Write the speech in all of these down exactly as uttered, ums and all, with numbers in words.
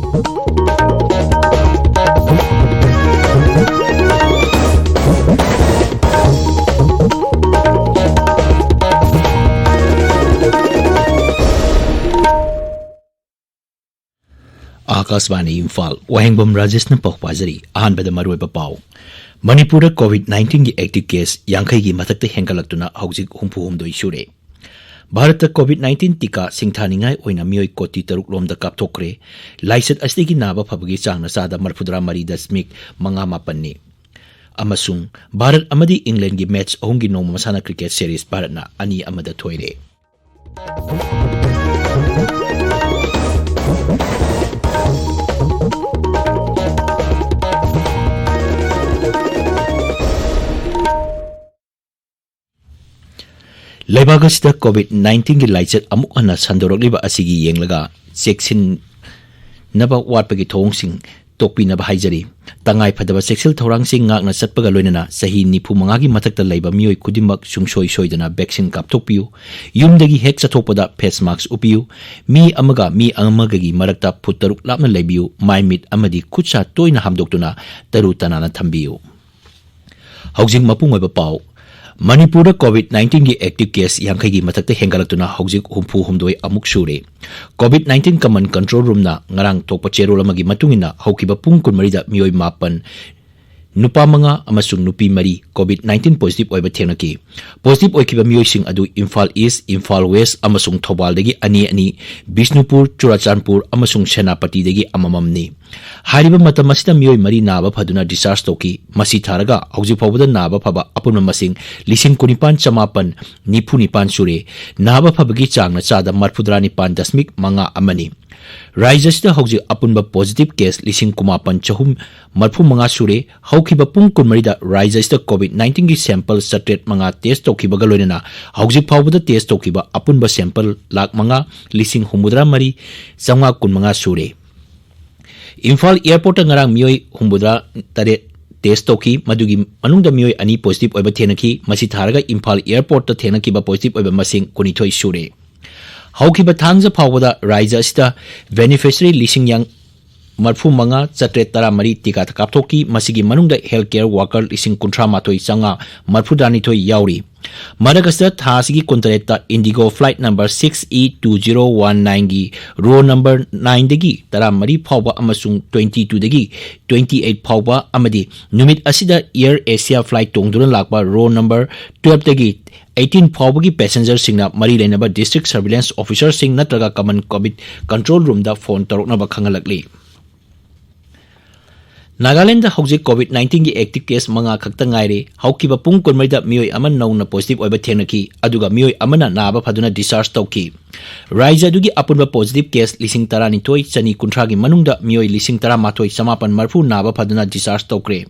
ꯑꯥꯀꯥꯁꯕꯥꯅꯤ ꯏꯝꯐꯥꯜ, ꯋꯥꯍꯦꯡꯕꯝ ꯔꯥꯖꯦꯁꯅ ꯄꯥꯎ ꯄꯥꯖꯔꯤ꯫ ꯑꯍꯥꯟꯕꯗ ꯃꯔꯨꯑꯣꯏꯕ ꯄꯥꯎ꯫ ꯃꯅꯤꯄꯨꯔꯗ ꯀꯣꯚꯤꯗ ꯅꯥꯏꯟꯇꯤꯟꯒꯤ ꯑꯦꯛꯇꯤꯚ ꯀꯦꯁ ꯌꯥꯡꯈꯩꯒꯤ ꯃꯊꯛꯇ ꯍꯦꯟꯒꯠꯂꯛꯇꯨꯅ ꯍꯧꯖꯤꯛ ꯍꯨꯝꯐꯨ ꯍꯨꯝꯗꯣꯏ ꯁꯨꯔꯦ꯫ ꯚꯥꯔꯠꯇ ꯀꯣꯚꯤꯗ ꯅꯥꯏꯟꯇꯤꯟ ꯇꯤꯀꯥ ꯁꯤꯡꯊꯥꯅꯤꯡꯉꯥꯏ ꯑꯣꯏꯅ ꯃꯤꯑꯣꯏ ꯀꯣꯇꯤ ꯇꯔꯨꯛ ꯂꯣꯝꯗ ꯀꯥꯞꯊꯣꯛꯈ꯭ꯔꯦ꯫ ꯂꯥꯏꯆꯠ ꯑꯁꯤꯗꯒꯤ ꯅꯥꯕ ꯐꯕꯒꯤ ꯆꯥꯡꯅ ꯆꯥꯗ ꯃꯔꯤꯐꯨꯇꯔꯥ ꯃꯔꯤ ꯗꯁꯃꯤꯛ ꯃꯉꯥ ꯃꯥꯄꯟꯅꯤ꯫ ꯑꯃꯁꯨꯡ ꯚꯥꯔꯠ ꯑꯃꯗꯤ ꯏꯪꯂꯦꯟꯒꯤ ꯃꯦꯆ ꯑꯍꯨꯝꯒꯤ ꯅꯣꯡꯃ ꯃꯁꯥꯟꯅ ꯀ꯭ꯔꯤꯀꯦꯠ ꯁꯦꯔꯤꯁ ꯚꯥꯔꯠꯅ ꯑꯅꯤ ꯑꯃꯗ ꯊꯣꯏꯔꯦ꯫ ꯂꯩꯕꯥꯛ ꯑꯁꯤꯗ ꯀꯣꯚꯤꯗ ꯅꯥꯏꯟꯇꯤꯟꯒꯤ ꯂꯥꯏꯆꯠ ꯑꯃꯨꯛ ꯍꯟꯅ ꯁꯟꯗꯣꯔꯛꯂꯤꯕ ꯑꯁꯤꯒꯤ ꯌꯦꯡꯂꯒ ꯆꯦꯛꯁꯤꯟꯅꯕ ꯋꯥꯠꯄꯒꯤ ꯊꯧꯑꯣꯡꯁꯤꯡ ꯇꯣꯛꯄꯤꯅꯕ ꯍꯥꯏꯖꯔꯤ꯫ ꯇꯉꯥꯏ ꯐꯗꯕ ꯆꯦꯛꯁꯤꯜ ꯊꯧꯔꯥꯡꯁꯤꯡ ꯉꯥꯛꯅ ꯆꯠꯄꯒ ꯂꯣꯏꯅꯅ ꯆꯍꯤ ꯅꯤꯐꯨ ꯃꯉꯥꯒꯤ ꯃꯊꯛꯇ ꯂꯩꯕ ꯃꯤꯑꯣꯏ ꯈꯨꯗꯤꯡꯃꯛ ꯁꯨꯡꯁꯣꯏ ꯁꯣꯏꯗꯅ ꯚꯦꯛꯁꯤꯟ ꯀꯥꯞꯊꯣꯛꯄꯤꯌꯨ꯫ ꯌꯨꯝꯗꯒꯤ ꯍꯦꯛ ꯆꯠꯊꯣꯛꯄꯗ ꯐꯦꯁ ꯃꯥꯛꯁ ꯎꯞꯄꯤꯌꯨ꯫ ꯃꯤ ꯑꯃꯒ ꯃꯤ ꯑꯃꯒꯒꯤ ꯃꯔꯛꯇ ꯐꯨꯠ ꯇꯔꯨꯛ ꯂꯥꯞꯅ ꯂꯩꯕꯤꯌꯨ꯫ ꯃꯥꯏ ꯃꯤꯠ ꯑꯃꯗꯤ ꯈꯨꯠ ꯁꯥ ꯇꯣꯏꯅ ꯍꯥꯝꯗꯣꯛꯇꯨꯅ ꯇꯔꯨ ꯇꯅꯥꯟꯅ ꯊꯝꯕꯤꯌꯨ꯫ ꯍꯧꯖꯤꯛ ꯃꯄꯨꯡ ꯑꯣꯏꯕ ꯄꯥꯎ꯫ ꯃꯅꯤꯄꯨꯔꯗ ꯀꯣꯚꯤꯗ ꯅꯥꯏꯟꯇꯤꯟꯒꯤ ꯑꯦꯛꯇꯤꯚ ꯀꯦꯁ ꯌꯥꯡꯈꯩꯒꯤ ꯃꯊꯛꯇ ꯍꯦꯟꯒꯠꯂꯛꯇꯨꯅ ꯍꯧꯖꯤꯛ ꯍꯨꯝꯐꯨ ꯍꯨꯝꯗꯣꯏ ꯑꯃꯨꯛ ꯁꯨꯔꯦ꯫ ꯀꯣꯚꯤꯗ ꯅꯥꯏꯟꯇꯤꯟ ꯀꯃꯟ ꯀꯟꯇ꯭ꯔꯣꯜ ꯔꯨꯝꯅ ꯉꯔꯥꯡ ꯊꯣꯛꯄ ꯆꯦꯔꯣꯜ ꯑꯃꯒꯤ ꯃꯇꯨꯡ ꯏꯟꯅ, ꯍꯧꯈꯤꯕ ꯄꯨꯡ ꯀꯨꯟꯃꯔꯤꯗ ꯃꯤꯑꯣꯏ ꯃꯥꯄꯟ, ꯅꯨꯄꯥ ꯃꯉꯥ ꯑꯃꯁꯨꯡ ꯅꯨꯄꯤ ꯃꯔꯤ ꯀꯣꯚꯤꯗ ꯅꯥꯏꯟꯇꯤꯟ ꯄꯣꯖꯤꯇꯤꯚ ꯑꯣꯏꯕ ꯊꯦꯡꯅꯈꯤ꯫ ꯄꯣꯖꯤꯇꯤꯚ ꯑꯣꯏꯈꯤꯕ ꯃꯤꯑꯣꯏꯁꯤꯡ ꯑꯗꯨ ꯏꯝꯐꯥꯜ ꯏꯁ, ꯏꯝꯐꯥꯜ ꯋꯦꯁ ꯑꯃꯁꯨꯡ ꯊꯧꯕꯥꯜꯗꯒꯤ ꯑꯅꯤ ꯑꯅꯤ, ꯕꯤꯁꯅꯨꯄꯨꯔ, ꯆꯨꯔꯥꯆꯥꯟꯄꯨꯔ ꯑꯃꯁꯨꯡ ꯁꯦꯅꯥꯄꯇꯤꯗꯒꯤ ꯑꯃꯃꯝꯅꯤ꯫ ꯍꯥꯏꯔꯤꯕ ꯃꯇꯝ ꯑꯁꯤꯗ ꯃꯤꯑꯣꯏ ꯃꯔꯤ ꯅꯥꯕ ꯐꯗꯨꯅ ꯗꯤꯁꯆꯥꯔꯖ ꯇꯧꯈꯤ꯫ ꯃꯁꯤ ꯊꯥꯔꯒ ꯍꯧꯖꯤꯛ ꯐꯥꯎꯕꯗ ꯅꯥꯕ ꯐꯕ ꯑꯄꯨꯟꯕ ꯃꯁꯤꯡ ꯂꯤꯁꯤꯡ ꯀꯨꯟꯅꯤꯄꯥꯟ ꯆꯃꯥꯄꯟ ꯅꯤꯐꯨ ꯅꯤꯄꯥꯟ ꯁꯨꯔꯦ꯫ ꯅꯥꯕ ꯐꯕꯒꯤ ꯆꯥꯡꯅ ꯆꯥꯗ ꯃꯔꯤꯐꯨꯇꯔꯥ ꯅꯤꯄꯥꯟ ꯗꯁꯃꯤꯛ ꯃꯉꯥ ꯑꯃꯅꯤ꯫ ꯔꯥꯖ꯭ꯌ ꯑꯁꯤꯗ ꯍꯧꯖꯤꯛ ꯑꯄꯨꯟꯕ ꯄꯣꯖꯤꯇꯤꯚ ꯀꯦꯁ ꯂꯤꯁꯤꯡ ꯀꯨꯟꯃꯥꯄꯟ ꯆꯍꯨꯝ ꯃꯔꯤꯐꯨ ꯃꯉꯥ ꯁꯨꯔꯦ꯫ ꯍꯧꯈꯤꯕ ꯄꯨꯡ ꯀꯨꯟꯃꯔꯤꯗ ꯔꯥꯖ꯭ꯌ ꯑꯁꯤꯗ ꯀꯣꯚꯤꯗ ꯅꯥꯏꯟꯇꯤꯟꯒꯤ ꯁꯦꯝꯄꯜ ꯆꯥꯇ꯭ꯔꯦꯠ ꯃꯉꯥ ꯇꯦꯁ ꯇꯧꯈꯤꯕꯒ ꯂꯣꯏꯅꯅ ꯍꯧꯖꯤꯛ ꯐꯥꯎꯕꯗ ꯇꯦꯁ ꯇꯧꯈꯤꯕ ꯑꯄꯨꯟꯕ ꯁꯦꯝꯄꯜ ꯂꯥꯈ ꯃꯉꯥ ꯂꯤꯁꯤꯡ ꯍꯨꯝꯐꯨꯇꯔꯥ ꯃꯔꯤ ꯆꯥꯝꯃꯉꯥ ꯀꯨꯟꯃꯉꯥ ꯁꯨꯔꯦ꯫ ꯏꯝꯐꯥꯜ ꯑꯦꯌꯔꯄꯣꯔꯠꯇ ꯉꯔꯥꯡ ꯃꯤꯑꯣꯏ ꯍꯨꯝꯐꯨꯇꯔꯥ ꯇꯔꯦꯠ ꯇꯦꯁ ꯇꯧꯈꯤ꯫ ꯃꯗꯨꯒꯤ ꯃꯅꯨꯡꯗ ꯃꯤꯑꯣꯏ ꯑꯅꯤ ꯄꯣꯖꯤꯇꯤꯚ ꯑꯣꯏꯕ ꯊꯦꯡꯅꯈꯤ꯫ ꯃꯁꯤ ꯊꯥꯔꯒ ꯏꯝꯐꯥꯜ ꯑꯦꯌꯔꯄꯣꯔꯠꯇ ꯊꯦꯡꯅꯈꯤꯕ ꯄꯣꯖꯤꯇꯤꯚ ꯑꯣꯏꯕ ꯃꯁꯤꯡ ꯀꯨꯟꯅꯤꯊꯣꯏ ꯁꯨꯔꯦ꯫ ꯍꯧꯈꯤꯕ ꯊꯥꯡꯖ ꯐꯥꯎꯕꯗ ꯔꯥꯖ꯭ꯌ ꯑꯁꯤꯗ ꯕꯦꯅꯤꯐꯤꯁꯔꯤ ꯂꯤꯁꯤꯡ ꯌꯥꯡ-, ꯃꯔꯤꯐꯨ ꯃꯉꯥ ꯆꯥꯇ꯭ꯔꯦꯠ ꯇꯔꯥ ꯃꯔꯤ ꯇꯤꯀꯥ ꯀꯥꯞꯊꯣꯛꯈꯤ꯫ ꯃꯁꯤꯒꯤ ꯃꯅꯨꯡꯗ health care worker ꯂꯤꯁꯤꯡ ꯀꯨꯟꯊ꯭ꯔꯥ ꯃꯥꯊꯣꯏ ꯆꯥꯝꯃꯉꯥ ꯃꯔꯤꯐꯨ ꯇꯔꯥꯅꯤꯊꯣꯏ ꯌꯥꯎꯔꯤ꯫ ꯃꯗꯥꯒꯁꯀꯔ ꯊꯥ ꯑꯁꯤꯒꯤ ꯀꯨꯟꯇꯔꯦꯠꯇ IndiGo flight number six E two zero one nine ꯒꯤ row number nine ꯗꯒꯤ ꯇꯔꯥꯃꯔꯤ ꯐꯥꯎꯕ ꯑꯃꯁꯨꯡ twenty two ꯗꯒꯤ twenty eight ꯐꯥꯎꯕ ꯑꯃꯗꯤ ꯅꯨꯃꯤꯠ ꯑꯁꯤꯗ Air Asia flight ꯇꯣꯡꯗꯨꯅ ꯂꯥꯛꯄ row number twelve ꯗꯒꯤ eighteen ꯐꯥꯎꯕꯒꯤ passengerꯁꯤꯡꯅ ꯃꯔꯤ ꯂꯩꯅꯕ district surveillance officerꯁꯤꯡ ꯅꯠꯇ꯭ꯔꯒ common COVID control roomꯗ phone ꯇꯧꯔꯛꯅꯕ ꯈꯪꯍꯜꯂꯛꯂꯤ꯫ Nagaland ꯍꯧꯖꯤꯛ COVID nineteenꯒꯤ active case ꯃꯉꯥ ꯈꯛꯇ ꯉꯥꯏꯔꯦ꯫ ꯍꯧꯈꯤꯕ ꯄꯨꯡ ꯀꯨꯟꯃꯔꯤꯗ ꯃꯤꯑꯣꯏ ꯑꯃ ꯅꯧꯅ positive ꯑꯣꯏꯕ ꯊꯦꯡꯅꯈꯤ, ꯑꯗꯨꯒ ꯃꯤꯑꯣꯏ ꯑꯃꯅ ꯅꯥꯕ ꯐꯗꯨꯅ discharge ꯇꯧꯈꯤ꯫ ꯔꯥꯖ꯭ꯌ ꯑꯗꯨꯒꯤ ꯑꯄꯨꯟꯕ positive case ꯂꯤꯁꯤꯡ ꯇꯔꯥꯅꯤꯊꯣꯏ ꯆꯅꯤ ꯀꯨꯟꯊ꯭ꯔꯥꯒꯤ ꯃꯅꯨꯡꯗ ꯃꯤꯑꯣꯏ ꯂꯤꯁꯤꯡ ꯇꯔꯥꯃꯥꯊꯣꯏ ꯆꯃꯥꯄꯟ ꯃꯔꯤꯐꯨ ꯅꯥꯕ ꯐꯗꯨꯅ discharge ꯇꯧꯈ꯭ꯔꯦ꯫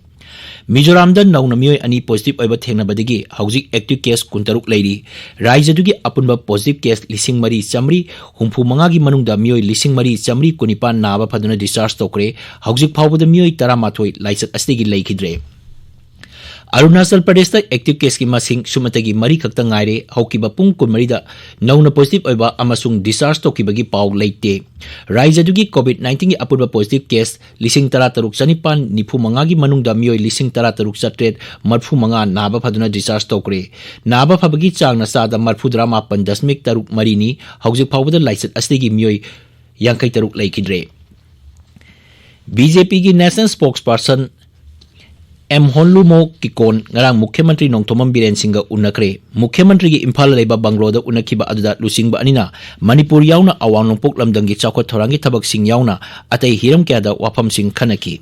ꯃꯤꯖꯣꯔꯥꯝꯗ ꯅꯧꯅ ꯃꯤꯑꯣꯏ ꯑꯅꯤ positive ꯑꯣꯏꯕ ꯊꯦꯡꯅꯕꯗꯒꯤ ꯍꯧꯖꯤꯛ active case ꯀꯨꯟꯇꯔꯨꯛ ꯂꯩꯔꯤ꯫ ꯔꯥꯖ꯭ꯌ ꯑꯗꯨꯒꯤ ꯑꯄꯨꯟꯕ positive case ꯂꯤꯁꯤꯡ ꯃꯔꯤ ꯆꯥꯝꯃꯔꯤ ꯍꯨꯝꯐꯨ ꯃꯉꯥꯒꯤ ꯃꯅꯨꯡꯗ ꯃꯤꯑꯣꯏ ꯂꯤꯁꯤꯡ ꯃꯔꯤ ꯆꯥꯝꯃꯔꯤ ꯀꯨꯟꯅꯤꯄꯥꯟ ꯅꯥꯕ ꯐꯗꯨꯅ discharge ꯇꯧꯈ꯭ꯔꯦ꯫ ꯍꯧꯖꯤꯛ ꯐꯥꯎꯕꯗ ꯃꯤꯑꯣꯏ ꯇꯔꯥꯃꯥꯊꯣꯏ ꯂꯥꯏꯆꯠ ꯑꯁꯤꯗꯒꯤ ꯂꯩꯈꯤꯗ꯭ꯔꯦ꯫ ꯑꯔꯨꯅꯥꯆꯜ ꯄ꯭ꯔꯗꯦꯁꯇ active caseꯀꯤ ꯃꯁꯤꯡ ꯁꯨꯞꯅꯇꯒꯤ ꯃꯔꯤ ꯈꯛꯇ ꯉꯥꯏꯔꯦ꯫ ꯍꯧꯈꯤꯕ ꯄꯨꯡ ꯀꯨꯟꯃꯔꯤꯗ ꯅꯧꯅ positive ꯑꯣꯏꯕ ꯑꯃꯁꯨꯡ discharge ꯇꯧꯈꯤꯕꯒꯤ ꯄꯥꯎ ꯂꯩꯇꯦ꯫ ꯔꯥꯖ꯭ꯌ ꯑꯗꯨꯒꯤ COVID nineteenꯒꯤ ꯑꯄꯨꯟꯕ positive case ꯂꯤꯁꯤꯡ ꯇꯔꯥꯇꯔꯨꯛ ꯆꯅꯤꯄꯥꯟ ꯅꯤꯐꯨ ꯃꯉꯥꯒꯤ ꯃꯅꯨꯡꯗ ꯃꯤꯑꯣꯏ ꯂꯤꯁꯤꯡ ꯇꯔꯥꯇꯔꯨꯛ ꯆꯥꯇ꯭ꯔꯦꯠ ꯃꯔꯤꯐꯨ ꯃꯉꯥ ꯅꯥꯕ ꯐꯗꯨꯅ discharge ꯇꯧꯈ꯭ꯔꯦ꯫ ꯅꯥꯕ ꯐꯕꯒꯤ ꯆꯥꯡꯅ ꯆꯥꯗ ꯃꯔꯤꯐꯨꯇꯔꯥ ꯃꯥꯄꯟ ꯗꯁꯃꯤꯛ ꯇꯔꯨꯛ ꯃꯔꯤꯅꯤ꯫ ꯍꯧꯖꯤꯛ ꯐꯥꯎꯕꯗ ꯂꯥꯏꯆꯠ ꯑꯁꯤꯗꯒꯤ ꯃꯤꯑꯣꯏ ꯌꯥꯡꯈꯩ ꯇꯔꯨꯛ ꯂꯩꯈꯤꯗ꯭ꯔꯦ꯫ BJPꯒꯤ national spokesperson ꯑꯦꯝ ꯍꯣꯟꯂꯨꯃꯣ ꯀꯤꯀꯣꯟ ꯉꯔꯥꯡ ꯃꯨꯈ꯭ꯌ ꯃꯟꯇ꯭ꯔꯤ ꯅꯣꯡꯊꯣꯝꯕꯝ ꯕꯤꯔꯦꯟ ꯁꯤꯡꯒ ꯎꯅꯈ꯭ꯔꯦ꯫ ꯃꯨꯈ꯭ꯌ ꯃꯟꯇ꯭ꯔꯤꯒꯤ ꯏꯝꯐꯥꯜꯗ ꯂꯩꯕ ꯕꯪꯒ꯭ꯂꯣꯗ ꯎꯅꯈꯤꯕ ꯑꯗꯨꯗ ꯂꯨꯆꯤꯡꯕ ꯑꯅꯤꯅ ꯃꯅꯤꯄꯨꯔ ꯌꯥꯎꯅ ꯑꯋꯥꯡ ꯅꯣꯡꯄꯣꯛ ꯂꯝꯗꯝꯒꯤ ꯆꯥꯎꯈꯠ ꯊꯧꯔꯥꯡꯒꯤ ꯊꯕꯛꯁꯤꯡ ꯌꯥꯎꯅ ꯑꯇꯩ ꯍꯤꯔꯝ ꯀꯌꯥꯗ ꯋꯥꯐꯝꯁꯤꯡ ꯈꯟꯅꯈꯤ꯫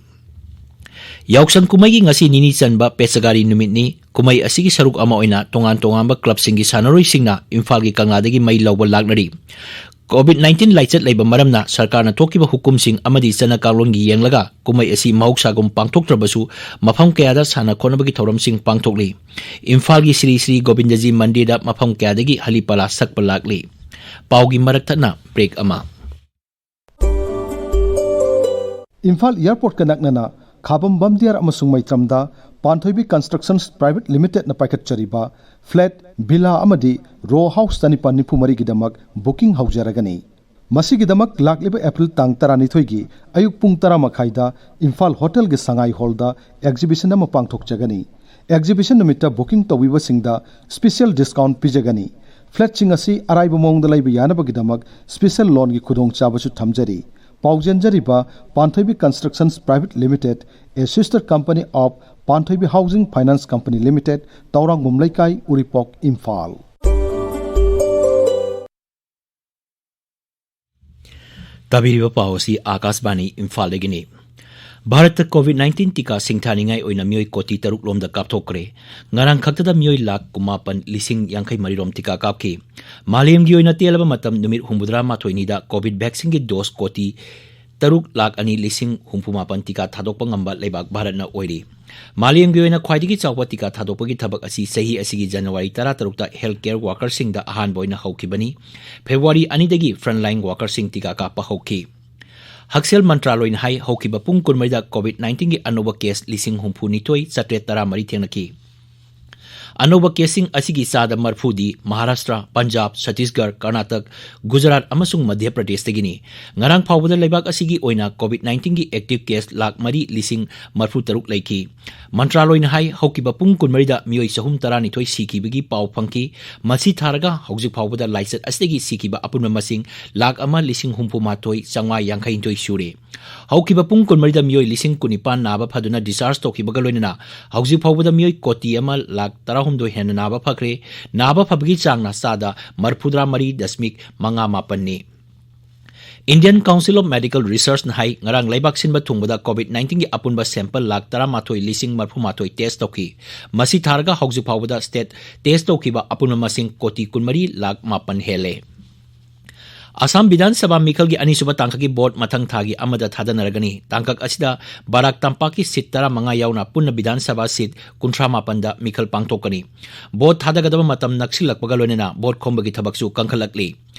ꯌꯥꯎꯁꯪ ꯀꯨꯝꯍꯩꯒꯤ ꯉꯁꯤ ꯅꯤꯅꯤ ꯆꯟꯕ ꯄꯦꯆꯒꯥꯔꯤ ꯅꯨꯃꯤꯠꯅꯤ꯫ ꯀꯨꯝꯍꯩ ꯑꯁꯤꯒꯤ ꯁꯔꯨꯛ ꯑꯃ ꯑꯣꯏꯅ ꯇꯣꯉꯥꯟ ꯇꯣꯉꯥꯟꯕ clubꯁꯤꯡꯒꯤ ꯁꯥꯟꯅꯔꯣꯏꯁꯤꯡꯅ ꯏꯝꯐꯥꯜꯒꯤ ꯀꯪꯂꯥꯗꯒꯤ ꯃꯩ ꯂꯧꯕ ꯂꯥꯛꯅꯔꯤ꯫ COVID nineteen ꯂꯥꯏꯆꯠ ꯂꯩꯕ ꯃꯔꯝꯅ ꯁꯔꯀꯥꯔꯅ ꯊꯣꯛꯈꯤꯕ ꯍꯨꯀꯨꯝꯁꯤꯡ ꯑꯃꯗꯤ ꯆꯠꯅ ꯀꯥꯡꯂꯣꯟꯒꯤ ꯌꯦꯡꯂꯒ ꯀꯨꯝꯍꯩ ꯑꯁꯤ ꯃꯍꯧꯁꯥꯒꯨꯝ ꯄꯥꯡꯊꯣꯛꯇ꯭ꯔꯕꯁꯨ ꯃꯐꯝ ꯀꯌꯥꯗ ꯁꯥꯟꯅ ꯈꯣꯠꯅꯕꯒꯤ ꯊꯧꯔꯝꯁꯤꯡ ꯄꯥꯡꯊꯣꯛꯂꯤ꯫ ꯏꯝꯐꯥꯜꯒꯤ ꯁ꯭ꯔꯤ ꯁ꯭ꯔꯤ ꯒꯣꯕꯤꯟꯗꯖꯤ ꯃꯟꯗꯤꯔꯗ ꯃꯐꯝ ꯀꯌꯥꯗꯒꯤ ꯍꯂꯤ ꯄꯂꯥ ꯁꯛꯄ ꯂꯥꯛꯂꯤ꯫ ꯄꯥꯎꯒꯤ ꯃꯔꯛ ꯊꯠꯅ break ꯑꯃ꯫ ꯏꯝꯐꯥꯜ airportꯀ ꯅꯛꯅꯅ ꯈꯥꯕꯝ ꯕꯝꯗꯤꯌꯥꯔ ꯑꯃꯁꯨꯡ ꯃꯩꯇ꯭ꯔꯝꯗ ꯄꯥꯟꯊꯣꯏꯕꯤ Constructions Private Limitedꯅ ꯄꯥꯏꯈꯠꯆꯔꯤꯕ flat, villa ꯑꯃꯗꯤ row house ꯆꯅꯤꯄꯥꯟ ꯅꯤꯐꯨ ꯃꯔꯤꯒꯤꯗꯃꯛ booking ꯍꯧꯖꯔꯒꯅꯤ꯫ ꯃꯁꯤꯒꯤꯗꯃꯛ ꯂꯥꯛꯂꯤꯕ ꯑꯦꯄ꯭ꯔꯤꯜ ꯇꯥꯡ ꯇꯔꯥꯅꯤꯊꯣꯏꯒꯤ ꯑꯌꯨꯛ ꯄꯨꯡ ꯇꯔꯥ ꯃꯈꯥꯏꯗ ꯏꯝꯐꯥꯜ ꯍꯣꯇꯦꯜꯒꯤ ꯁꯉꯥꯏ ꯍꯣꯜꯗ ꯑꯦꯛꯖꯤꯕꯤꯁꯟ ꯑꯃ ꯄꯥꯡꯊꯣꯛꯆꯒꯅꯤ꯫ ꯑꯦꯛꯖꯤꯕꯤꯁꯟ ꯅꯨꯃꯤꯠꯇ ꯕꯨꯀꯤꯡ ꯇꯧꯕꯤꯕꯁꯤꯡꯗ ꯁ꯭ꯄꯤꯁꯦꯜ ꯗꯤꯁꯀꯥꯎꯟꯠ ꯄꯤꯖꯒꯅꯤ꯫ ꯐ꯭ꯂꯦꯠꯁꯤꯡ ꯑꯁꯤ ꯑꯔꯥꯏꯕ ꯃꯑꯣꯡꯗ ꯂꯩꯕ ꯌꯥꯅꯕꯒꯤꯗꯃꯛ ꯁ꯭ꯄꯤꯁꯦꯜ ꯂꯣꯟꯒꯤ ꯈꯨꯗꯣꯡꯆꯥꯕꯁꯨ ꯊꯝꯖꯔꯤ꯫ ꯄꯥꯎꯖꯦꯟꯖꯔꯤꯕ Panthoibi constructions private limited, a sister company of Panthoibi Housing Finance Company Limited, Thourangbam Leikai, Uripok, Imphal. ꯇꯥꯕꯤꯔꯤꯕ ꯄꯥꯎ ꯑꯁꯤ ꯑꯥꯀꯥꯁꯕꯥꯅꯤ ꯏꯝꯐꯥꯜꯗꯒꯤꯅꯤ꯫ ꯚꯥꯔꯠꯇ ꯀꯣꯚꯤꯗ ꯅꯥꯏꯟꯇꯤꯟ ꯇꯤꯀꯥ ꯁꯤꯡꯊꯥꯅꯤꯡꯉꯥꯏ ꯑꯣꯏꯅ ꯃꯤꯑꯣꯏ ꯀꯣꯇꯤ ꯇꯔꯨꯛ ꯂꯣꯝꯗ ꯀꯥꯞꯊꯣꯛꯈ꯭ꯔꯦ꯫ ꯉꯔꯥꯡ ꯈꯛꯇꯗ ꯃꯤꯑꯣꯏ ꯂꯥꯈ ꯀꯨꯟꯃꯥꯄꯟ ꯂꯤꯁꯤꯡ ꯌꯥꯡꯈꯩ ꯃꯔꯤ ꯔꯣꯝ ꯇꯤꯀꯥ ꯀꯥꯞꯈꯤ꯫ ꯃꯥꯂꯦꯝꯒꯤ ꯑꯣꯏꯅ ꯇꯦꯜꯂꯕ ꯃꯇꯝ ꯅꯨꯃꯤꯠ ꯍꯨꯝꯐꯨꯇꯔꯥ ꯃꯥꯊꯣꯏꯅꯤꯗ ꯀꯣꯚꯤꯗ ꯚꯦꯛꯁꯤꯟꯒꯤ ꯗꯣꯁ ꯀꯣꯇꯤ ꯇꯔꯨꯛ ꯂꯥꯈ ꯑꯅꯤ ꯂꯤꯁꯤꯡ ꯍꯨꯝꯐꯨ ꯃꯥꯄꯟ ꯇꯤꯀꯥ ꯊꯥꯗꯣꯛꯄ ꯉꯝꯕ ꯂꯩꯕꯥꯛ ꯚꯥꯔꯠꯅ ꯑꯣꯏꯔꯤ꯫ ꯃꯥꯂꯦꯝꯒꯤ ꯑꯣꯏꯅ ꯈ꯭ꯋꯥꯏꯗꯒꯤ ꯆꯥꯎꯕ ꯇꯤꯀꯥ ꯊꯥꯗꯣꯛꯄꯒꯤ ꯊꯕꯛ ꯑꯁꯤ ꯆꯍꯤ ꯑꯁꯤꯒꯤ ꯖꯅꯋꯥꯔꯤ ꯇꯔꯥꯇꯔꯨꯛꯇ ꯍꯦꯜꯊ ꯀꯦꯌꯔ ꯋꯥꯔꯀꯔꯁꯤꯡꯗ ꯑꯍꯥꯟꯕ ꯑꯣꯏꯅ ꯍꯧꯈꯤꯕꯅꯤ꯫ ꯐꯦꯕ꯭ꯔꯨꯋꯥꯔꯤ ꯑꯅꯤꯗꯒꯤ ꯐ꯭ꯔꯟꯠꯂꯥꯏꯟ ꯋꯥꯔꯀꯔꯁꯤꯡ ꯇꯤꯀꯥ ꯀꯥꯞꯄ ꯍꯧꯈꯤ꯫ ꯍꯛꯁꯦꯜ ꯃꯟꯇ꯭ꯔꯥꯂꯣꯏꯅ ꯍꯥꯏ, ꯍꯧꯈꯤꯕ ꯄꯨꯡ ꯀꯨꯟꯃꯔꯤꯗ ꯀꯣꯚꯤꯗ ꯅꯥꯏꯟꯇꯤꯟꯒꯤ ꯑꯅꯧꯕ ꯀꯦꯁ ꯂꯤꯁꯤꯡ ꯍꯨꯝꯐꯨ ꯅꯤꯊꯣꯏ ꯆꯥꯇ꯭ꯔꯦꯠ ꯇꯔꯥꯃꯔꯤ ꯊꯦꯡꯅꯈꯤ꯫ ꯑꯅꯧꯕ ꯀꯦꯁꯁꯤꯡ ꯑꯁꯤꯒꯤ ꯆꯥꯗ ꯃꯔꯐꯨꯗꯤ ꯃꯍꯥꯔꯥꯁꯇ꯭ꯔ, ꯄꯟꯖꯥꯕ, ꯁꯠꯇꯤꯁꯒꯔ, ꯀꯔꯅꯥꯇꯛ, ꯒꯨꯖꯔꯥꯠ ꯑꯃꯁꯨꯡ ꯃꯙ꯭ꯌ ꯄ꯭ꯔꯗꯦꯁꯇꯒꯤꯅꯤ꯫ ꯉꯔꯥꯡ ꯐꯥꯎꯕꯗ ꯂꯩꯕꯥꯛ ꯑꯁꯤꯒꯤ ꯑꯣꯏꯅ ꯀꯣꯚꯤꯗ ꯅꯥꯏꯟꯇꯤꯟꯒꯤ ꯑꯦꯛꯇꯤꯚ ꯀꯦꯁ ꯂꯥꯈ ꯃꯔꯤ ꯂꯤꯁꯤꯡ ꯃꯔꯐꯨ ꯇꯔꯨꯛ ꯂꯩꯈꯤ꯫ ꯃꯟꯇ꯭ꯔꯥꯂꯣꯏꯅ ꯍꯥꯏ, ꯍꯧꯈꯤꯕ ꯄꯨꯡ ꯀꯨꯟꯃꯔꯤꯗ ꯃꯤꯑꯣꯏ ꯆꯍꯨꯝ ꯇꯔꯥꯅꯤꯊꯣꯏ ꯁꯤꯈꯤꯕꯒꯤ ꯄꯥꯎ ꯐꯪꯈꯤ꯫ ꯃꯁꯤ ꯊꯥꯔꯒ ꯍꯧꯖꯤꯛ ꯐꯥꯎꯕꯗ ꯂꯥꯏꯆꯠ ꯑꯁꯤꯗꯒꯤ ꯁꯤꯈꯤꯕ ꯑꯄꯨꯟꯕ ꯃꯁꯤꯡ ꯂꯥꯈ ꯑꯃ ꯂꯤꯁꯤꯡ ꯍꯨꯝꯐꯨ ꯃꯥꯊꯣꯏ ꯆꯥꯝꯃꯉꯥ ꯌꯥꯡꯈꯩ ꯅꯤꯊꯣꯏ ꯁꯨꯔꯦ꯫ ꯍꯧꯈꯤꯕ ꯄꯨꯡ ꯀꯨꯟꯃꯔꯤꯗ ꯃꯤꯑꯣꯏ ꯂꯤꯁꯤꯡ ꯀꯨꯟꯅꯤꯄꯥꯟ ꯅꯥꯕ ꯐꯗꯨꯅ ꯗꯤꯁꯆꯥꯔꯖ ꯇꯧꯈꯤꯕꯒ ꯂꯣꯏꯅꯅ ꯍꯧꯖꯤꯛ ꯐꯥꯎꯕꯗ ꯃꯤꯑꯣꯏ ꯀꯣꯇꯤ ꯑꯃ ꯂꯥꯈ ꯇꯔꯥꯍꯨꯝꯗꯣꯏ ꯍꯦꯟꯅ ꯅꯥꯕ ꯐꯈ꯭ꯔꯦ꯫ ꯅꯥꯕ ꯐꯕꯒꯤ ꯆꯥꯡꯅ ꯆꯥꯗ ꯃꯔꯐꯨꯇꯔꯥ ꯃꯔꯤ ꯗꯁꯃꯤꯛ ꯃꯉꯥ ꯃꯥꯄꯟꯅꯤ꯫ Indian Council of Medical Researchꯅ ꯍꯥꯏ, ꯉꯔꯥꯡ ꯂꯩꯕꯥꯛ ꯁꯤꯟꯕ ꯊꯨꯡꯕꯗ ꯀꯣꯚꯤꯗ ꯅꯥꯏꯟꯇꯤꯟꯒꯤ ꯑꯄꯨꯟꯕ ꯁꯦꯝꯄꯜ ꯂꯥꯈ ꯇꯔꯥꯃꯥꯊꯣꯏ ꯂꯤꯁꯤꯡ ꯃꯔꯐꯨ ꯃꯥꯊꯣꯏ ꯇꯦꯁ ꯇꯧꯈꯤ꯫ ꯃꯁꯤ ꯊꯥꯔꯒ ꯍꯧꯖꯤꯛ ꯐꯥꯎꯕꯗ ꯁ꯭ꯇꯦꯠ ꯇꯦꯁ ꯇꯧꯈꯤꯕ ꯑꯄꯨꯟꯕ ꯃꯁꯤꯡ ꯀꯣꯇꯤ ꯀꯨꯟꯃꯔꯤ ꯂꯥꯈ ꯃꯥꯄꯟ ꯍꯦꯜꯂꯦ꯫ ꯑꯁꯥꯝ ꯕꯤꯙꯥꯟ ꯁꯚꯥ ꯃꯤꯈꯜꯒꯤ ꯑꯅꯤꯁꯨꯕ ꯇꯥꯡꯀꯛꯀꯤ ꯚꯣꯠ ꯃꯊꯪ ꯊꯥꯒꯤ ꯑꯃꯗ ꯊꯥꯗꯅꯔꯒꯅꯤ꯫ ꯇꯥꯡꯀꯛ ꯑꯁꯤꯗ ꯕꯔꯥꯛ ꯇꯝꯄꯥꯛꯀꯤ ꯁꯤꯠ ꯇꯔꯥꯃꯉꯥ ꯌꯥꯎꯅ ꯄꯨꯟꯅ ꯕꯤꯙꯥꯟ ꯁꯚꯥ ꯁꯤꯠ ꯀꯨꯟꯊ꯭ꯔꯥ ꯃꯥꯄꯟꯗ ꯃꯤꯈꯜ ꯄꯥꯡꯊꯣꯛꯀꯅꯤ꯫ ꯚꯣꯠ ꯊꯥꯗꯒꯗꯕ ꯃꯇꯝ ꯅꯛꯁꯤꯜꯂꯛꯄꯒ ꯂꯣꯏꯅꯅ ꯚꯣꯠ ꯈꯣꯝꯕꯒꯤ ꯊꯕꯛꯁꯨ ꯀꯟꯈꯠꯂꯛꯂꯤ꯫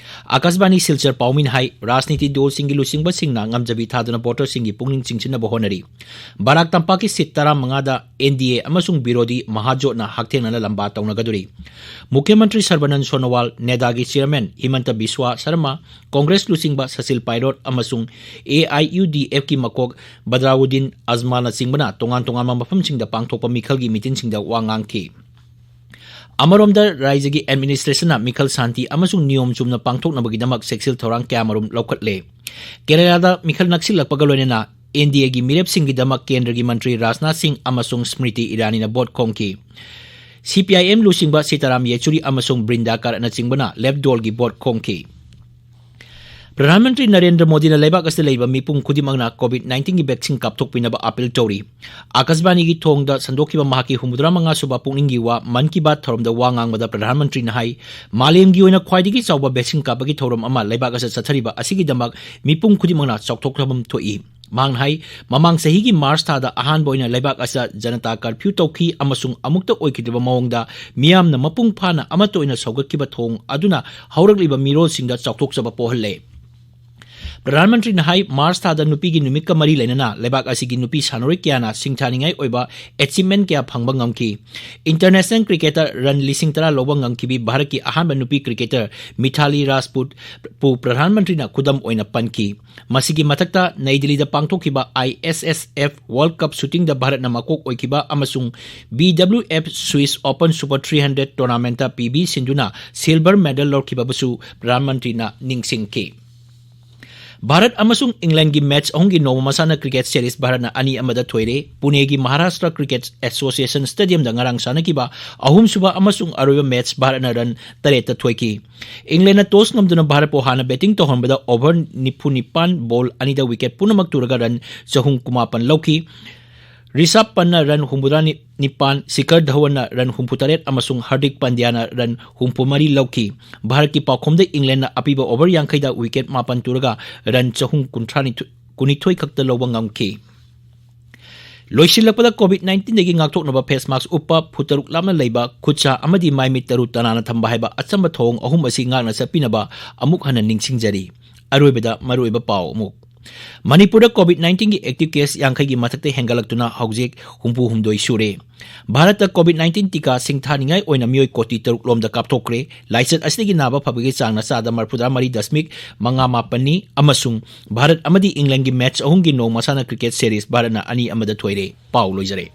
ꯑꯥꯀꯥꯁꯕꯥꯅꯤ ꯁꯤꯜꯆꯔ ꯄꯥꯎꯃꯤꯅ ꯍꯥꯏ, ꯔꯥꯖꯅꯤꯇꯤ ꯗꯣꯜꯁꯤꯡꯒꯤ ꯂꯨꯆꯤꯡꯕꯁꯤꯡꯅ ꯉꯝꯖꯕꯤ ꯊꯥꯗꯨꯅ ꯚꯣꯇꯔꯁꯤꯡꯒꯤ ꯄꯨꯛꯅꯤꯡ ꯆꯤꯡꯁꯤꯟꯅꯕ ꯍꯣꯠꯅꯔꯤ꯫ ꯕꯔꯥꯛ ꯇꯝꯄꯥꯛꯀꯤ ꯁꯤꯠ ꯇꯔꯥꯃꯉꯥꯗ ꯑꯦꯟ ꯗꯤ ꯑꯦ ꯑꯃꯁꯨꯡ ꯕꯤꯔꯣꯙꯤ ꯃꯍꯥꯖꯣꯠꯅ ꯍꯛꯊꯦꯡꯅꯅ ꯂꯝꯕꯥ ꯇꯧꯅꯒꯗꯧꯔꯤ꯫ ꯃꯨꯈ꯭ꯌ ꯃꯟꯇ꯭ꯔꯤ ꯁꯔꯕꯥꯅꯟ ꯁꯣꯅꯣꯋꯥꯜ, ꯅꯦꯗꯥꯒꯤ ꯆꯤꯌꯔꯃꯦꯟ ꯍꯤꯃꯟꯇ ꯕꯤꯁ꯭ꯋꯥ ꯁꯔꯃ, ꯀꯣꯡꯒ꯭ꯔꯦꯁ ꯂꯨꯆꯤꯡꯕ ꯁꯆꯤꯜ ꯄꯥꯏꯂꯣꯠ ꯑꯃꯁꯨꯡ ꯑꯦ ꯑꯥꯏ ꯌꯨ ꯗꯤ ꯑꯦꯐꯀꯤ ꯃꯀꯣꯛ ꯕꯗ꯭ꯔꯥꯎꯗꯤꯟ ꯑꯖꯃꯥꯜꯅꯆꯤꯡꯕꯅ ꯇꯣꯉꯥꯟ ꯇꯣꯉꯥꯟꯕ ꯃꯐꯝꯁꯤꯡꯗ ꯄꯥꯡꯊꯣꯛꯄ ꯃꯤꯈꯜꯒꯤ ꯃꯤꯇꯤꯟꯁꯤꯡꯗ ꯋꯥ ꯉꯥꯡꯈꯤ꯫ ꯑꯃꯔꯣꯝꯗ, ꯔꯥꯖ꯭ꯌꯒꯤ ꯑꯦꯗꯃꯤꯅꯤꯁꯇ꯭ꯔꯦꯁꯟꯅ ꯃꯤꯈꯜ ꯁꯥꯟꯇꯤ ꯑꯃꯁꯨꯡ ꯅꯤꯌꯣꯝ ꯆꯨꯝꯅ ꯄꯥꯡꯊꯣꯛꯅꯕꯒꯤꯗꯃꯛ ꯆꯦꯛꯁꯤꯜ ꯊꯧꯔꯥꯡ ꯀꯌꯥꯃꯔꯨꯝ ꯂꯧꯈꯠꯂꯦ꯫ ꯀꯦꯔꯂꯥꯗ ꯃꯤꯈꯜ ꯅꯛꯁꯤꯜꯂꯛꯄꯒ ꯂꯣꯏꯅꯅ ꯑꯦꯟ-ꯗꯤ-ꯑꯦꯒꯤ ꯃꯤꯔꯦꯞꯁꯤꯡꯒꯤꯗꯃꯛ ꯀꯦꯟꯗ꯭ꯔꯒꯤ ꯃꯟꯇ꯭ꯔꯤ ꯔꯥꯖꯅꯥꯊ ꯁꯤꯡ ꯑꯃꯁꯨꯡ ꯁ꯭ꯃ꯭ꯔꯤꯇꯤ ꯏꯔꯥꯅꯤꯅ ꯚꯣꯠ ꯈꯣꯝꯈꯤ꯫ ꯁꯤ-ꯄꯤ-ꯑꯥꯏ-ꯑꯦꯝ ꯂꯨꯆꯤꯡꯕ ꯁꯤꯇꯥꯔꯥꯝ ꯌꯦꯆꯨꯔꯤ ꯑꯃꯁꯨꯡ ꯕ꯭ꯔꯤꯟꯗꯥ ꯀꯥꯔꯠꯅꯆꯤꯡꯕꯅ ꯂꯦꯐ ꯗꯣꯜꯒꯤ ꯚꯣꯠ ꯈꯣꯝꯈꯤ꯫ ꯄ꯭ꯔꯙꯥꯟ ꯃꯟꯇ꯭ꯔꯤ ꯅꯔꯦꯟꯗ꯭ꯔ ꯃꯣꯗꯤꯅ ꯂꯩꯕꯥꯛ ꯑꯁꯤꯗ ꯂꯩꯕ ꯃꯤꯄꯨꯝ ꯈꯨꯗꯤꯡꯃꯛꯅ ꯀꯣꯚꯤꯗ ꯅꯥꯏꯟꯇꯤꯟꯒꯤ ꯚꯦꯛꯁꯤꯟ ꯀꯥꯞꯊꯣꯛꯄꯤꯅꯕ ꯑꯥꯄꯤꯜ ꯇꯧꯔꯤ꯫ ꯑꯥꯀꯥꯁꯕꯥꯅꯤꯒꯤ ꯊꯣꯡꯗ ꯁꯟꯗꯣꯛꯈꯤꯕ ꯃꯍꯥꯛꯀꯤ ꯍꯨꯝꯐꯨꯇꯔꯥ ꯃꯉꯥ ꯁꯨꯕ ꯄꯨꯛꯅꯤꯡꯒꯤ ꯋꯥ ꯃꯟ ꯀꯤ ꯕꯥꯠ ꯊꯧꯔꯝꯗ ꯋꯥ ꯉꯥꯡꯕꯗ ꯄ꯭ꯔꯙꯥꯟ ꯃꯟꯇ꯭ꯔꯤꯅ ꯍꯥꯏ, ꯃꯥꯂꯦꯝꯒꯤ ꯑꯣꯏꯅ ꯈ꯭ꯋꯥꯏꯗꯒꯤ ꯆꯥꯎꯕ ꯚꯦꯛꯁꯤꯟ ꯀꯥꯞꯄꯒꯤ ꯊꯧꯔꯝ ꯑꯃ ꯂꯩꯕꯥꯛ ꯑꯁꯤꯗ ꯆꯠꯊꯔꯤꯕ ꯑꯁꯤꯒꯤꯗꯃꯛ ꯃꯤꯄꯨꯝ ꯈꯨꯗꯤꯡꯃꯛꯅ ꯆꯥꯎꯊꯣꯛꯆꯐꯝ ꯊꯣꯛꯏ꯫ ꯃꯍꯥꯛꯅ ꯍꯥꯏ, ꯃꯃꯥꯡ ꯆꯍꯤꯒꯤ ꯃꯥꯔꯆ ꯊꯥꯗ ꯑꯍꯥꯟꯕ ꯑꯣꯏꯅ ꯂꯩꯕꯥꯛ ꯑꯁꯤꯗ ꯖꯅꯇꯥ ꯀꯔꯐ꯭ꯌꯨ ꯇꯧꯈꯤ ꯑꯃꯁꯨꯡ ꯑꯃꯨꯛꯇ ꯑꯣꯏꯈꯤꯗ꯭ꯔꯤꯕ ꯃꯑꯣꯡꯗ ꯃꯤꯌꯥꯝꯅ ꯃꯄꯨꯡ ꯐꯥꯅ ꯑꯃꯠꯇ ꯑꯣꯏꯅ ꯁꯧꯒꯠꯈꯤꯕ ꯊꯧꯑꯣꯡ ꯑꯗꯨꯅ ꯍꯧꯔꯛꯂꯤꯕ ꯃꯤꯔꯣꯜꯁꯤꯡꯗ ꯆꯥꯎꯊꯣꯛꯆꯕ ꯄꯣꯛꯍꯜꯂꯦ꯫ ꯄ꯭ꯔꯙꯥꯟ ꯃꯟꯇ꯭ꯔꯤꯅ ꯍꯥꯏ, ꯃꯥꯔꯆ ꯊꯥꯗ ꯅꯨꯄꯤꯒꯤ ꯅꯨꯃꯤꯠꯀ ꯃꯔꯤ ꯂꯩꯅꯅ ꯂꯩꯕꯥꯛ ꯑꯁꯤꯒꯤ ꯅꯨꯄꯤ ꯁꯥꯟꯅꯔꯣꯏ ꯀꯌꯥꯅ ꯁꯤꯡꯊꯥꯅꯤꯡꯉꯥꯏ ꯑꯣꯏꯕ ꯑꯦꯆꯤꯚꯃꯦꯟ ꯀꯌꯥ ꯐꯪꯕ ꯉꯝꯈꯤ꯫ ꯏꯟꯇꯔꯅꯦꯁꯅꯦꯜ ꯀ꯭ꯔꯤꯀꯦꯇꯔ ꯔꯟ ꯂꯤꯁꯤꯡ ꯇꯔꯥ ꯂꯧꯕ ꯉꯝꯈꯤꯕꯤ ꯚꯥꯔꯠꯀꯤ ꯑꯍꯥꯟꯕ ꯅꯨꯄꯤ ꯀ꯭ꯔꯤꯀꯦꯇꯔ ꯃꯤꯊꯥꯂꯤ ꯔꯥꯖꯄꯨꯠꯄꯨ ꯄ꯭ꯔꯙꯥꯟ ꯃꯟꯇ꯭ꯔꯤꯅ ꯈꯨꯗꯝ ꯑꯣꯏꯅ ꯄꯟꯈꯤ꯫ ꯃꯁꯤꯒꯤ ꯃꯊꯛꯇ ꯅꯩ ꯗꯤꯜꯂꯤꯗ ꯄꯥꯡꯊꯣꯛꯈꯤꯕ ꯑꯥꯏ ꯑꯦꯁ ꯑꯦꯁ ꯑꯦꯐ ꯋꯥꯔꯜꯗ ꯀꯞ ꯁꯨꯇꯤꯡꯗ ꯚꯥꯔꯠꯅ ꯃꯀꯣꯛ ꯑꯣꯏꯈꯤꯕ ꯑꯃꯁꯨꯡ B W F Swiss open super three hundred ꯇꯣꯔꯅꯥꯃꯦꯟꯠꯇ ꯄꯤ ꯚꯤ ꯁꯤꯟꯙꯨꯅ ꯁꯤꯜꯚꯔ ꯃꯦꯗꯜ ꯂꯧꯔꯛꯈꯤꯕꯕꯨꯁꯨ ꯄ꯭ꯔꯙꯥꯟ ꯃꯟꯇ꯭ꯔꯤꯅ ꯅꯤꯡꯁꯤꯡꯈꯤ꯫ ꯚꯥꯔꯠ ꯑꯃꯁꯨꯡ ꯏꯪꯂꯦꯟꯒꯤ ꯃꯦꯆ ꯑꯍꯨꯝꯒꯤ ꯅꯣꯡꯃ ꯃꯁꯥꯟꯅ ꯀ꯭ꯔꯤꯀꯦꯠ ꯁꯦꯔꯤꯁ ꯚꯥꯔꯠꯅ ꯑꯅꯤ ꯑꯃꯗ ꯊꯣꯏꯔꯦ꯫ ꯄꯨꯅꯦꯒꯤ ꯃꯍꯥꯔꯥꯁꯇ꯭ꯔ ꯀ꯭ꯔꯤꯀꯦꯠ ꯑꯦꯁꯣꯁꯤꯌꯦꯁꯟ ꯁ꯭ꯇꯦꯗꯤꯌꯝꯗ ꯉꯔꯥꯡ ꯁꯥꯟꯅꯈꯤꯕ ꯑꯍꯨꯝꯁꯨꯕ ꯑꯃꯁꯨꯡ ꯑꯔꯣꯏꯕ ꯃꯦꯆ ꯚꯥꯔꯠꯅ ꯔꯟ ꯇꯔꯦꯠꯇ ꯊꯣꯏꯈꯤ꯫ ꯏꯪꯂꯦꯟꯅ ꯇꯣꯁ ꯉꯝꯗꯨꯅ ꯚꯥꯔꯠꯄꯨ ꯍꯥꯟꯅ ꯕꯦꯇꯤꯡ ꯇꯧꯍꯟꯕꯗ ꯑꯣꯚꯔ ꯅꯤꯐꯨ ꯅꯤꯄꯥꯟ, ꯕꯣꯜ ꯑꯅꯤꯗ ꯋꯤꯀꯦꯠ ꯄꯨꯝꯅꯃꯛ ꯇꯨꯔꯒ ꯔꯟ ꯆꯍꯨꯝ ꯀꯨꯟꯃꯥꯄꯟ ꯂꯧꯈꯤ꯫ ꯔꯤꯁꯥꯕ ꯄꯟꯠꯅ ꯔꯟ ꯍꯨꯝꯐꯨꯇꯔꯥ ꯅꯤꯄꯥꯟ, ꯁꯤꯈꯔ ꯙꯋꯟꯅ ꯔꯟ ꯍꯨꯝꯐꯨꯇꯔꯦꯠ ꯑꯃꯁꯨꯡ ꯍꯔꯗꯤꯛ ꯄꯥꯟꯗ꯭ꯌꯥꯅ ꯔꯟ ꯍꯨꯝꯐꯨꯃꯔꯤ ꯂꯧꯈꯤ꯫ ꯚꯥꯔꯠꯀꯤ ꯄꯥꯎꯈꯨꯝꯗ ꯏꯪꯂꯦꯟꯅ ꯑꯄꯤꯕ ꯑꯣꯚꯔ ꯌꯥꯡꯈꯩꯗ ꯋꯤꯀꯦꯠ ꯃꯥꯄꯟ ꯇꯨꯔꯒ ꯔꯟ ꯆꯍꯨꯝ ꯀꯨꯟꯊ꯭ꯔꯥ ꯀꯨꯟꯅꯤꯊꯣꯏ ꯈꯛꯇ ꯂꯧꯕ ꯉꯝꯈꯤ꯫ ꯂꯣꯏꯁꯤꯜꯂꯛꯄꯗ, ꯀꯣꯚꯤꯗ ꯅꯥꯏꯟꯇꯤꯟꯗꯒꯤ ꯉꯥꯛꯊꯣꯛꯅꯕ ꯐꯦꯁ ꯃꯥꯁꯛ ꯎꯞꯄ, ꯐꯨꯠ ꯇꯔꯨꯛ ꯂꯥꯞꯅ ꯂꯩꯕ, ꯈꯨꯠ ꯁꯥ ꯑꯃꯗꯤ ꯃꯥꯏ ꯃꯤꯠ ꯇꯔꯨ ꯇꯅꯥꯟꯅ ꯊꯝꯕ ꯍꯥꯏꯕ ꯑꯆꯝꯕ ꯊꯧꯑꯣꯡ ꯑꯍꯨꯝ ꯑꯁꯤ ꯉꯥꯛꯅ ꯆꯠꯄꯤꯅꯕ ꯑꯃꯨꯛ ꯍꯟꯅ ꯅꯤꯡꯁꯤꯡꯖꯔꯤ꯫ ꯑꯔꯣꯏꯕꯗ ꯃꯔꯨꯑꯣꯏꯕ ꯄꯥꯎ ꯑꯃꯨꯛ꯫ ꯃꯅꯤꯄꯨꯔꯗ COVID nineteen ꯒꯤ active case ꯌꯥꯡꯈꯩꯒꯤ ꯃꯊꯛꯇ ꯍꯦꯟꯒꯠꯂꯛꯇꯨꯅ ꯍꯧꯖꯤꯛ ꯍꯨꯝꯐꯨ ꯍꯨꯝꯗꯣꯏ ꯁꯨꯔꯦ꯫ ꯚꯥꯔꯠꯇ COVID nineteen ꯇꯤꯀꯥ ꯁꯤꯡꯊꯥꯅꯤꯡꯉꯥꯏ ꯑꯣꯏꯅ ꯃꯤꯑꯣꯏ ꯀꯣꯇꯤ ꯇꯔꯨꯛ ꯂꯣꯝꯗ ꯀꯥꯞꯊꯣꯛꯈ꯭ꯔꯦ꯫ ꯂꯥꯏꯆꯠ ꯑꯁꯤꯗꯒꯤ ꯅꯥꯕ ꯐꯕꯒꯤ ꯆꯥꯡꯅ ꯆꯥꯗ ꯃꯔꯐꯨꯇꯔꯥ ꯃꯔꯤ ꯗꯁꯃꯤꯛ ꯃꯉꯥ ꯃꯥꯄꯟꯅꯤ ꯑꯃꯁꯨꯡ ꯚꯥꯔꯠ ꯑꯃꯗꯤ ꯏꯪꯂꯦꯟꯒꯤ match ꯑꯍꯨꯝꯒꯤ ꯅꯣꯡ ꯃꯁꯥꯟꯅ cricket series ꯚꯥꯔꯠꯅ ꯑꯅꯤ ꯑꯃꯗ ꯊꯣꯏꯔꯦ꯫ ꯄꯥꯎ ꯂꯣꯏꯖꯔꯦ꯫